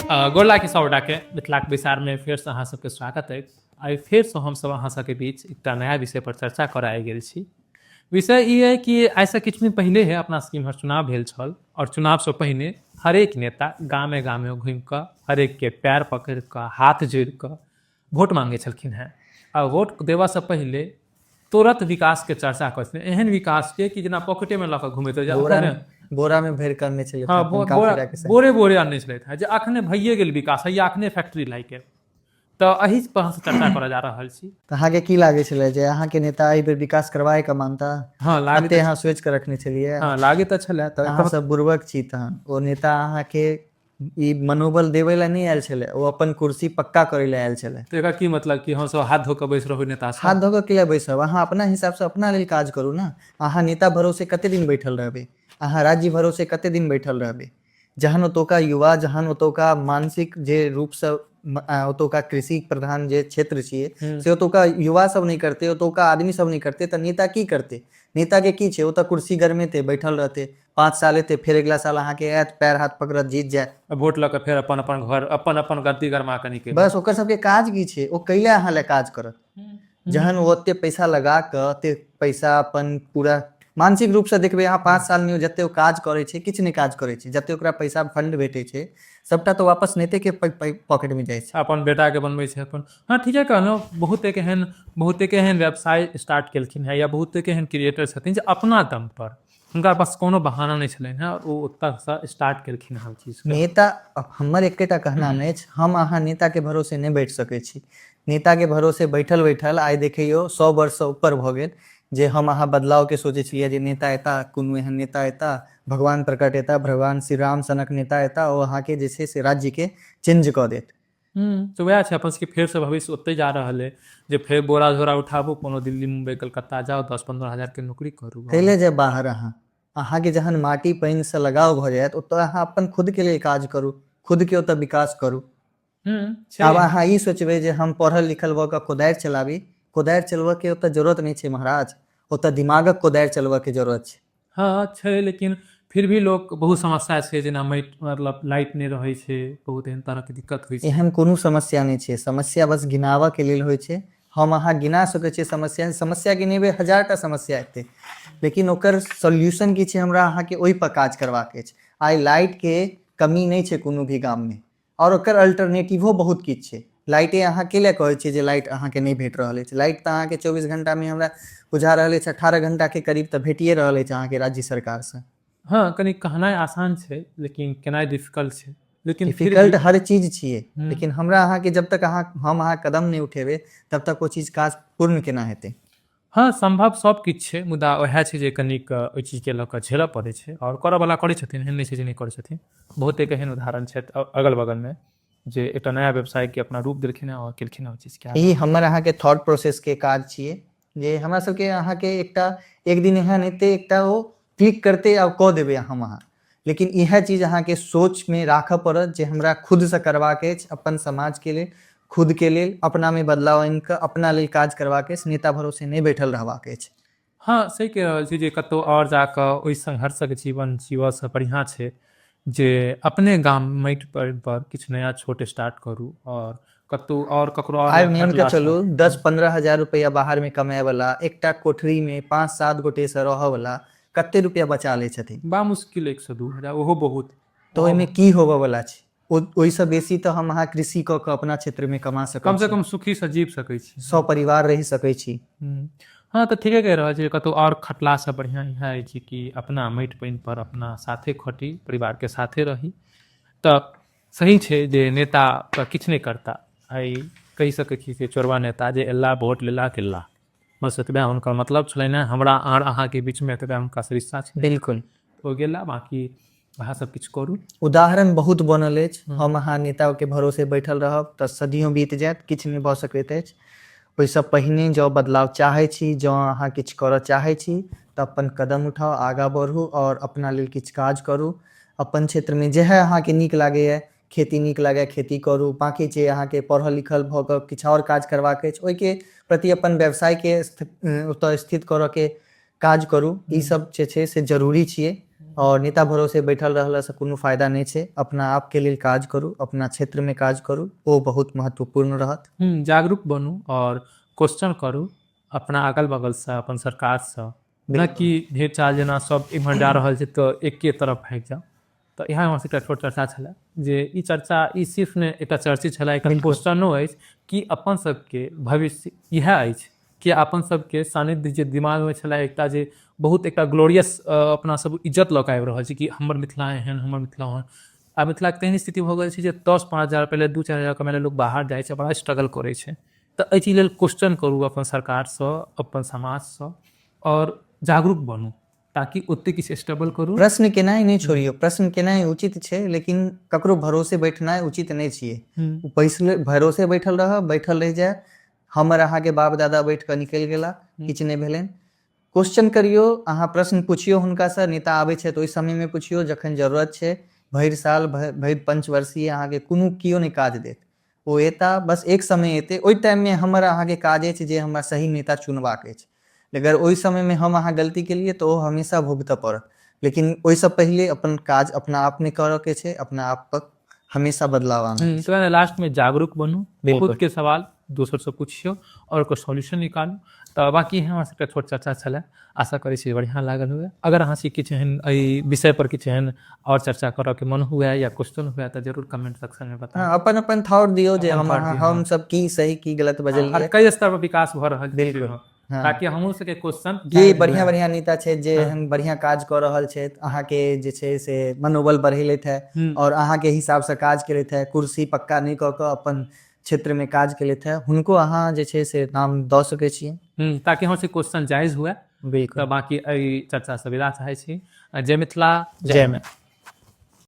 गोर लागै सबगोटाके। मिथिलाक विचारमे फेरसँ अहाँ सबके स्वागत अछि। आइ फेरसँ हमसब अहाँ सबके बीच एकटा नया विषय पर चर्चा करऽ आबि गेल छी। विषय ई अइ कि आइसँ किछु दिन पहिले हे अपना सबके इम्हर चुनाव भेल छल आओर चुनावसँ पहिने हरेक नेता गामे गामे घुमिकऽ हरेकके पैर पकड़िकऽ हाथ जोड़िकऽ वोट मांगै छलखिन हेँ आ वोट देबऽसँ पहिले तुरत विकासके चर्चा करै छलखिन, एहन विकासके कि जेना पॉकेटेमे लऽ कऽ घुमैत रहै। बोरा बोरा में भरि कऽ अनने छलियै। हँ, बोरे बोरे अनने छलथि हेँ जे अखने भइए गेल विकास, हैया अखने फैक्ट्री लागि गेल। तऽ एहि पर हमसब चर्चा करऽ जा रहल छी। तऽ अहाँके की लागै छलै जे अहाँके नेता एहि बेर विकास करवाए कऽ मानता? हँ, लागै। एते अहाँ सोचि कऽ रखने छलियै? हँ, लागै तऽ छलै। तऽ अहाँ सब बुड़बक छी। तहन ओ नेता अहाँके ई मनोबल देबै लए नहि आयल छलै, ओ अपन कुर्सी पक्का करै लए आयल छलै। तऽ एकर की मतलब कि हमसब हाथ धो कऽ बैस रहू नेता सँ? हाथ धो कऽ किया बैसब? अहाँ अपना हिसाबसँ अपना लेल काज करू ने। अहाँ नेता भरोसे कते दिन बैठल रहबै? अहाँ राज्य भरोसे कते दिन बैठल रहबै? जहन ओतुका युवा, जहन ओतुका मानसिक जे रूपसँ ओतुका कृषि प्रधान जे क्षेत्र छियै से ओतुका युवा सब नहि करतै, ओतुका आदमी सब नहि करतै, तऽ नेता की करतै? नेताके की छै? ओ तऽ कुर्सी गरमेतै, बैठल रहतै, 5 साल एतै, फेर अगिला साल अहाँके आयत, पैर हाथ पकड़त, जीत जायत। वोट लऽ कऽ फेर अपन अपन घर, अपन अपन गद्दी गरमा कऽ निकलि। बस, ओकर सबके काज की छै? ओ कैले अहाँ लए काज करत? जहन ओ ओते पैसा लगा कऽ, ओते पैसा अपन पूरा मानसिक रूपसँ देखबै अहाँ, 5 सालमे ओ जते ओ काज करै छै, किछु नहि काज करै छै। जते ओकरा पैसा फंड भेटै छै, सबटा तऽ वापस नेतेके पॉकेटमे जाइ छै। अपन बेटाके बनबै छै अपन। हँ, ठीके कहलहुँ। बहुतेक एहन व्यवसाय स्टार्ट केलखिन हेँ या बहुतेक एहन क्रिएटर छथिन जे अपना दम पर, हुनका पास कोनो बहाना नहि छलनि हेँ आओर ओ ओतऽसँ स्टार्ट केलखिन हँ चीजके। नेता, हमर एकेटा कहना अछि, हम अहाँ नेताके भरोसे नहि बैठ सकै छी। नेताके भरोसे बैठल बैठल आइ देखियौ 100 वर्षसँ ऊपर भऽ गेल जे हम अहाँ बदलावके सोचै छलियै जे नेता एता, कोनो एहन नेता एता, भगवान प्रकट एता, भगवान श्री राम सनक नेता एता, ओ अहाँके जे छै से राज्यके चेंज कऽ देत। तऽ वएह छै, अपन सबके फेरसँ भविष्य ओतहि जा रहल अइ जे फेर बोरा झोरा उठाबू, कोनो दिल्ली, मुम्बई, कलकत्ता जाउ, 10-15 हजारके नौकरी करू। कैले जे बाहर अहाँ, अहाँके जहन माटि पानिसँ लगाव भऽ जायत, ओतऽ अहाँ अपन खुदके लेल काज करू, खुदके ओतऽ विकास करू। आब अहाँ ई सोचबै जे हम पढ़ल लिखल भऽ कऽ कोदारि चलाबी? कोदारि चलबऽके ओतऽ जरूरत नहि छै महाराज, ओतऽ दिमागक कोदारि चलबऽके जरूरत छै। हँ, छै, लेकिन फिर भी लोक बहुत समस्या छै, जेना माटि, मतलब लाइट नहि रहै छै, बहुत एहन तरहके दिक्कत होइ छै। एहन कोनो समस्या नहि छै। समस्या बस गिनाबऽके लेल होइ छै। हम अहाँ गिना सकै छियै समस्या। समस्या गिनेबै, हजारटा समस्या एतै, लेकिन ओकर सॉल्यूशन की छै, हमरा अहाँके ओहिपर काज करबाक अछि। आइ लाइटके कमी नहि छै कोनो भी गाममे आओर ओकर अल्टरनेटिवो बहुत किछु छै। लाइटे अहाँ के लए कहै छियै जे लाइट अहाँके नहि भेट रहल अछि? लाइट तऽ अहाँके 24 घण्टामे हमरा बुझा रहल अछि 18 घण्टाके करीब तऽ भेटिए रहल अछि अहाँके राज्य सरकारसँ। हँ, कनि कहनाइ आसान छै लेकिन केनाइ डिफिकल्ट छै, लेकिन फिर डिफिकल्ट हर चीज छियै, लेकिन हमरा अहाँके जब तक अहाँ हम अहाँ कदम नहि उठेबै, तब तक ओ चीज काज पूर्ण केना हेतै? हँ, सम्भव सब किछु छै, मुदा उएह छै जे कनिक ओहि चीजके लऽ कऽ झेलऽ पड़ै छै आओर करऽवला करै छथिन, एहन नहि छै जे नहि करै छथिन। बहुतेक एहन उदाहरण छथि अगल बगलमे जे एकटा नया व्यवसायके अपना रूप देलखिन हँ आओर केलखिन हँ ओहि चीजके। ई हमर अहाँके थॉट प्रोसेसके काज छियै जे हमरा सबके अहाँके एकटा एक दिन एहन हेतै, एकटा ओ क्लिक करतै आ कऽ देबै हम अहाँ। लेकिन इएह चीज अहाँके सोचमे राखऽ पड़त जे हमरा खुदसँ करबाक अछि, अपन समाजके लेल, खुदके लेल, अपनामे बदलाव आनि कऽ अपना लेल काज करबाक अछि, नेता भरोसे नहि बैठल रहबाक अछि। हँ, सही कहि रहल छी जे कतहु आओर जाकऽ ओहि संघर्षक जीवन जीवऽसँ बढ़िआँ छै जे अपने गाम माटि पर किछु नया छोट स्टार्ट करू आओर कतहु आओर ककरो आओर आइ मानि कऽ चलू 10-15 हजार रुपैआ बाहरमे कमायवला, एकटा कोठरीमे पाँच सात गोटेसँ रहऽवला कते रुपैआ बचा लै छथिन? बा मुश्किल 1 सँ 2 हजार, ओहो बहुत। तऽ ओहिमे की होबऽवला छै? ओहिसँ बेसी तऽ हम अहाँ कृषि कऽ कऽ अपना क्षेत्रमे कमा सकै कमसँ कम सुखीसँ जीव सकै छी। सपरिवार रहि सकै छी। हँ, तऽ ठीके कहि रहल छी, कतहु आओर खटलासँ बढ़िआँ इएह अछि कि अपना माटि पानि पर अपना साथे खटी, परिवारके साथे रही। तऽ सही छै जे नेता तऽ किछु नहि करता। आइ कहि सकै छी जे चोरबा नेता जे एला, वोट लेला, गेला, बस एतबे हुनकर मतलब छलनि हेँ। हमरा आर अहाँके बीचमे एतबे हुनका से रिश्ता छै। ओ गेला, बाँकी अहाँ सब किछु करू। उदाहरण बहुत बनल अछि। हम अहाँ नेताके भरोसे बैठल रहब तऽ सदियों बीत जायत, किछु नहि भऽ सकैत अछि। ओहिसँ पहिने जँ बदलाव चाहै छी, जँ अहाँ किछु करऽ चाहै छी, तऽ अपन कदम उठाउ, आगाँ बढ़ू आओर अपना लेल किछु काज करू। अपन क्षेत्रमे जएह अहाँके नीक लागैए, खेती नीक लागैए, खेती करू। बाँकी जे अहाँके पढ़ल लिखल भऽ कऽ किछु आओर काज करबाक अछि, ओहिके प्रति अपन व्यवसायके ओतऽ स्थित करऽके काज करू। ई सब जे छै से जरूरी छियै। आओर नेता भरोसे बैठल रहलासँ कोनो फायदा नहि छै। अपना आपके लेल काज करू, अपना क्षेत्रमे काज करू, ओ बहुत महत्वपूर्ण रहत। जागरूक बनू आओर क्वेश्चन करू अपना अगल बगलसँ, अपन सरकारसँ, न कि ढेर चाल जेना सब इम्हर जा रहल छै तऽ एके तरफ भागि जाउ। तऽ इएह हमर सबके छोट चर्चा छलै, जे ई चर्चा ई सिर्फ ने एकटा चर्चे छलै, एकटा क्वेश्चनो अछि कि अपन सबके भविष्य इएह अछि कि अपन सबके सानिध्य जे दिमागमे छलै एकटा जे बहुत एकटा ग्लोरियस अपना सब इज्जत लऽ कऽ आबि रहल छी कि हमर मिथिला एहन, हमर मिथिला ओहन। आ मिथिलाके तेहन स्थिति भऽ गेल छै जे 10-5 हजार पहिले 2-4 हजार कमाइ लए लोक बाहर जाइ छै, बड़ा स्ट्रगल करै छै। तऽ एहि चीज लेल क्वेश्चन करू अपन सरकारसँ, अपन समाजसँ, आओर जागरूक बनू ताकि ओते किछु स्टेबल करू। प्रश्न केनाइ नहि छोड़ियौ, प्रश्न केनाइ उचित छै, लेकिन ककरो भरोसे बैठनाइ उचित नहि छियै। बैसले भरोसे बैठल रह, बैठल रहि जाय। हमर अहाँके बाप दादा बैठ कऽ निकलि गेला, किछु नहि भेलनि। क्वेश्चन करियौ, अहाँ प्रश्न पुछियौ हुनकासँ। नेता आबै छै तऽ ओहि समयमे पुछियौ जखन जरूरत छै। भरि साल भरि पंचवर्षीय अहाँके कोनो केओ नहि काज देत। ओ एता बस एक समय एतै, ओहि टाइममे हमर अहाँके काज अछि जे हमरा सही नेता चुनबाक अछि। अगर ओहि समयमे हम अहाँ गलती केलियै तऽ ओ हमेशा भुगतऽ पड़त। लेकिन ओहिसँ पहिले अपन काज अपना आपमे करऽके छै, अपना आप पर हमेशा बदलाव आनऽ। तो लास्ट में जागरूक बनू, खुद के सवाल दोसर से पूछियो और ओकर सॉल्यूशन निकालू। तऽ बाकी हमरा सबके छोट चर्चा छलै, आशा करै छी बढ़िआँ लागल हुए। अगर अहाँ से किछु एहन एहि विषय पर किछु एहन आओर चर्चा करऽ के मन हुए या क्वेश्चन हुए तऽ जरूर कमेंट सेक्शन में बताउ। हाँ, अपन अपन थॉट दियौ जे हम सब की सही की गलत बजलियै और कई स्तर पर विकास भऽ रहल छै। बिल्कुल, ताकि हमहूँ सबके क्वेश्चन जे बढ़िया बढ़िया नेता छै जे एहन बढ़िया काज कऽ रहल छथि, अहाँके जे छै से मनोबल बढ़ेलथि है और अहाँके हिसाब से काज केलथि है, कुर्सी पक्का नहि कऽ कऽ अपन क्षेत्र में काज केलथि है, हुनको अहाँ जे छै से नाम दऽ सकै छियै। ताकि हमर सबके क्वेश्चन जायज हुए। बिल्कुल। तऽ बाकी एहि चर्चा से विदा चाहै छी। जय मिथिला, जय मैथिली।